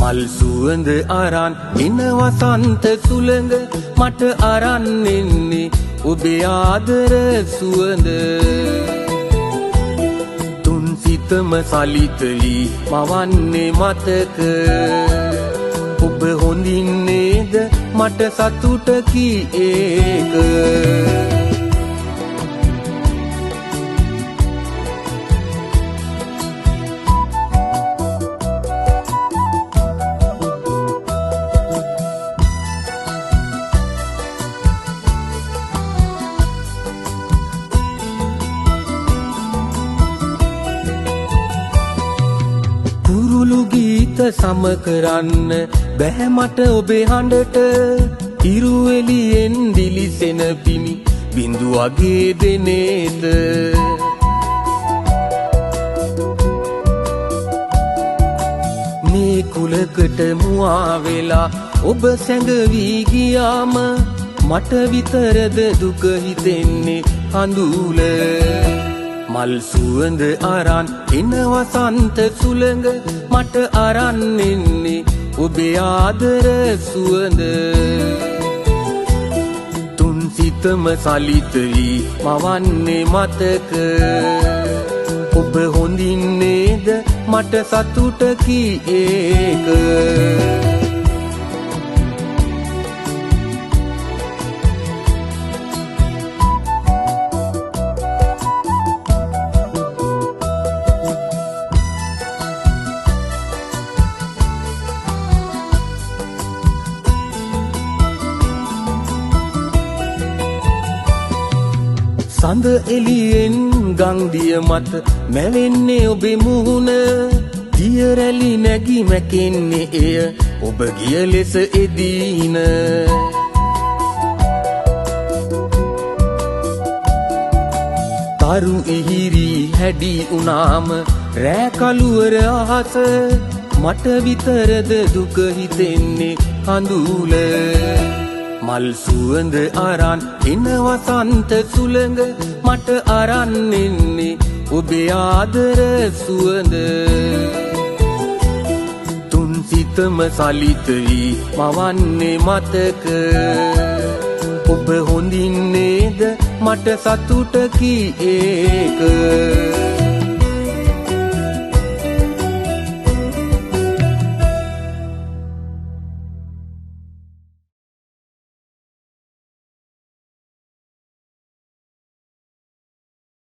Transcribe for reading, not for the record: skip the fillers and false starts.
මල් සුවඳ අරන් එන වසන්ත සුළඟ මට අරන් එන්නේ ඔබේ ආදර සුවඳ. තුන් සිතම සලිත වී මවන්නේ මතක. ඔබ හොඳින් නේද මට සතුටකි ඒක. කුරුළු ගීත සම කරන්න බැහැ මට ඔබේ හඬට. හිරු එළියෙන් දිලිසෙන පිණි බිඳු වගේ දෙනේත. මේ කුලකට මුවා වෙලා ඔබ සැඟවී ගියාම මට විතරද දුක හිතෙන්නේ හඳුල. මල් සුවඳ අරන් එන වසන්ත සුළඟ මට අරන් එන්නේ ඔබේ ආදර සුවඳ. තුන් සිතම සලිත වී මවන්නේ මතක. ඔබ හොඳින් නේද මට සතුටකි ඒක. සඳ එළියෙන් ගං දිය මත මැවෙන්නේ ඔබේ මුහුණ. දිය රැලි නැගි මැකෙන්නේ එය ඔබ ගිය ලෙස එදීන. තරු ඉහිරි හැඩි උනාම රෑ කළුවර අහස මට විතරද දුක හිතෙන්නේ හඳුල. මල් සුවඳ අරන් එන වසන්ත සුළඟ මට අරන් එන්නේ ඔබේ ආදර සුවඳ. තුන් සිතම සලිත වී මවන්නේ මතක. ඔබ හොඳින් නේද මට සතුටකි ඒක.